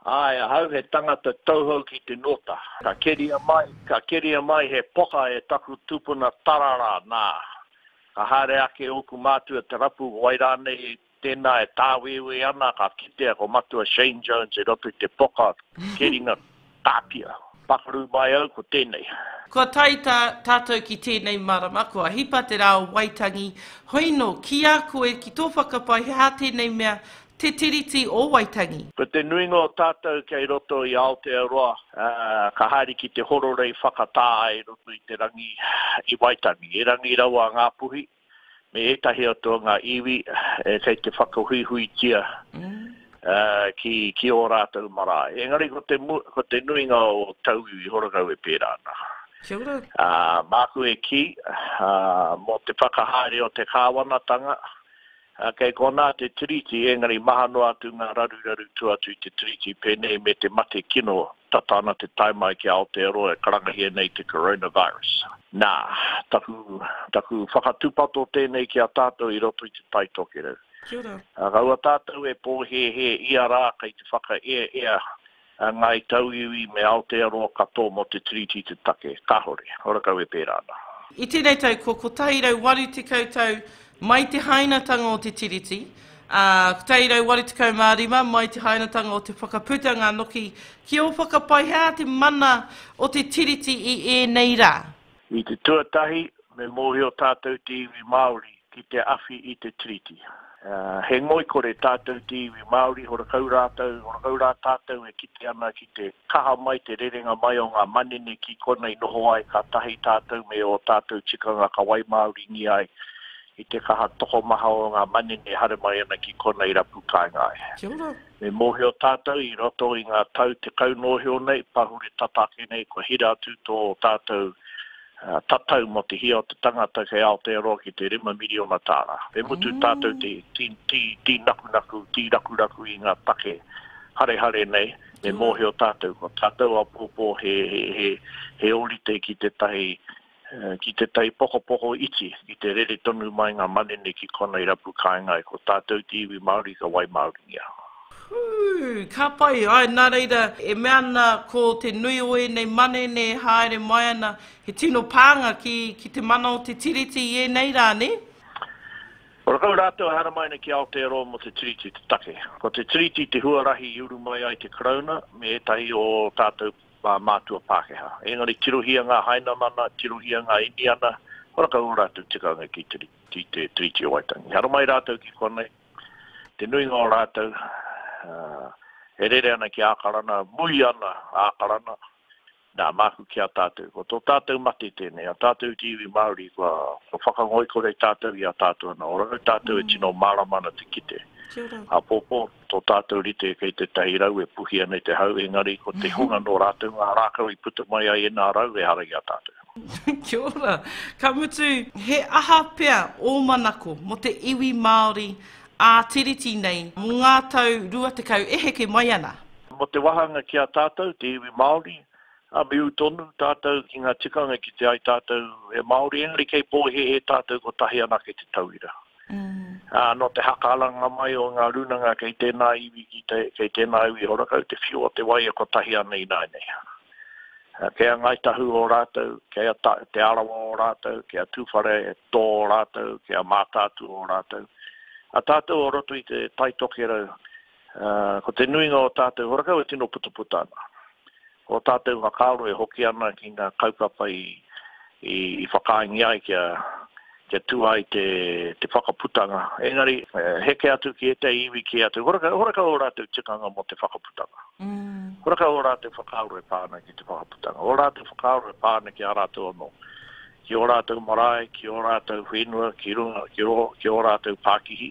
Āe, ahau he tangata tauhou ki te nōta. Ka keria mai, ka keria mai he poka e taku tupuna Tarara, nā, ka haere ake ōku mātua te rapu wai rānei tēnā e tāwēwē ana, ka kitea ko Matua Shane Jones i roto i te poka keringa kāpia. Pakaru mai au ko tēnei. Kua tae tā tātou ki tēnei marama, kua hipa te rā o Waitangi, hoino, ki a koe, ki tō whakapae he aha tēnei mea, Te Tiriti o Waitangi. Ko te nuinga o tātou kei roto i Aotearoa, ka haere ki te hororei whakatā i roto i te rangi i Waitangi. Erangi rawa a Ngāpuhi me ētahi atu o ngā iwi kei te whakahuihuitia ki, ki ō rātou marae. Engari ko te, ko te nuinga o tauiwi horakau e pērā ana. Kia ora. Māku e kī, mō te whakahaere o te kāwanatanga, Kei konā te Tiriti, engari maha noa atu ngā raruraru tua atu i te Tiriti, pēnei me te mate kino tata ana te tae mai ki Aotearoa e karangahia nei te coronavirus. Nā, taku, taku whakatūpato tēnei ki a tātou i roto i Te Tai Tokerau. Kia ora. Kaua tātou e pōhēhē ia rā kei te whakaeaea a Ngāi Tauiwi me Aotearoa katoa mō te Tiriti te take. Kāore. Horakau e pērā ana. I tēnei tau kua 180 tau mai te hainatanga o te Tiriti, ā, 185 mai te hainatanga o te whakaputanga noki ki ō whakapae he aha te mana o te Tiriti i ēnei rā? I te tuatahi, me mōhio tātou te iwi Māori ki te awhi i te Tiriti. He ngoikore tātou te iwi Māori, horakau rātou, horakau rā tātou e kite ana ki te kaha mai te rerenga mai o ngā manene ki konei noho ai kātahi tātou me ō tātou tikanga ka waimāoringia ai i te kaha tokomaha o ngā manene haere mai ana ki konei rapu kāinga ai. Kia ora. Me mōhio tātou i roto i ngā tau tekau nōhio nei, pahure tata ake nei, kua hira atu tō tātou tatau mō te hia o te tangata kei Aotearoa ki te rima miriona tāra. Me mutu tātou te tīnakunaku, tīrakuraku i ngā take harehare nei, me mōhio tātou ko tātou āpōpō he ōrite ki tētahi Ki tētahi pokopoko iti, ki te rere tonu mai ngā manene ki konei rapu kāinga ai, ko tātou te iwi Māori ka waimāoringia. Hū, ka pai, āe, nā reira, e mea ana ko te nui o ēnei manene e haere mai ana, he tino pānga ki, ki te mana o te Tiriti i ēnei rā, nē? Horakau rātou e haramai ana ki Aotearoa mō te Tiriti te take. Ko te Tiriti te huarahi i uru mai ai te Karauna me ētahi o tātou ngā mātua Pākehā. Engari tirohia ngā Hainamana, tirohia ngā Iniana, horakau ō rātou tikanga ki te, ki te Tiriti o Waitangi. Haramai rātou ki konei, te nuinga o rātou, e rere ana ki Ākarana, mui ana a Ākarana, nā, māku ki a tātou. Ko tō tātou mate tēnei, a tātou te iwi Māori, kua, kua whakangoikore tātou i a tātou anō. Ora tātou e tino mārama ana te kite. Kia ora. Āpōpō, Tō tātou rite kei tētahi rau e puhi ana i te hau, engari ko te hunga nō rātou ngā rākau i puta mai ai ēnā rau, ehara i a tātou. Kia ora. Ka mutu, he aha pea ō manako mō te iwi Māori ā-Tiriti nei mō ngā tau 20 e heke mai ana? Mō te wāhanga ki a tātou, te iwi Māori, ā, me ū tonu tātou ki ngā tikanga ki te ai tātou he Māori, engari kei pōhēhē tātou kotahi anake te tauira. Ā, nō te hakaaranga mai o ngā rūnanga kei tēnā iwi ki te, kei tēnā iwi horakau te whiu o te wai e kotahi ana ināianei. Ā, kei a Ngāi Tahu ō rātou, kei a Ta, Te Arawa ō rātou, kei a Tūwharetoa ō rātou, kei a Mātaatua ō rātou. A tātou o roto i te Tai Tokerau, ā, ko te nuinga o tātou horakau e tino putaputa ana. Ō tātou whakaaro e hoki ana ki ngā kaupapa i i whakaaengia ai kia kia tū ai te te whakaputanga. Engari, heke atu ki ētahi iwi kē atu, horakau horakau ō rātou tikanga mō te whakaputanga. Horakau ō rātou whakaaro e pā ana ki te whakaputanga. Ō rātou whakaaro e pā ana ki a rātou anō, ki ō rātou marae, ki ō rātou whenua, ki runga, ki rō, ki ō rātou pākihi.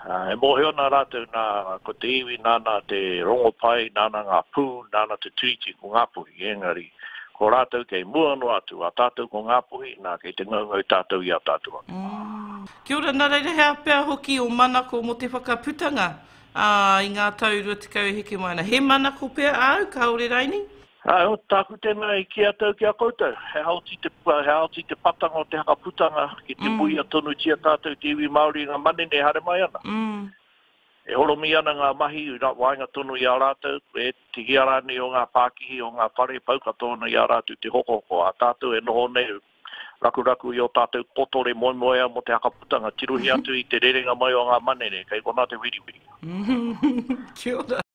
E mōhio ana rātou nā, ko te iwi nāna te rongopai, nāna ngā pū, nāna te tiriti ko Ngāpuhi, engari, ko rātou kei mua noa atu, a tātou ko Ngāpuhi, nā, kei te ngaungau tātou i a tātou anō. Kia ora, nā reira he aha pea hoki ō manako mō te whakaputanga i ngā tau 20 e heke mai ana? He manako pea āu, kāore raini? Āe, o tāku tēnā i kī atu au ki a koutou, he haoti te, he haoti te patanga o te hakaputanga ki te muia tonutia tātou te iwi Māori i ngā manene e haere mai ana. E horomi ana ngā mahi i waenga tonu i a rātou, e tihia rānei o ngā pākihi, o ngā whare, pau katoa ana i a rātou te hokohoko. Ā tātou e noho nei, rakuraku i ō tātou kotore moemoeā mō te hakaputanga, tirohia atu i te rerenga mai o ngā manene, kei konā te wiriwiri. Kia ora.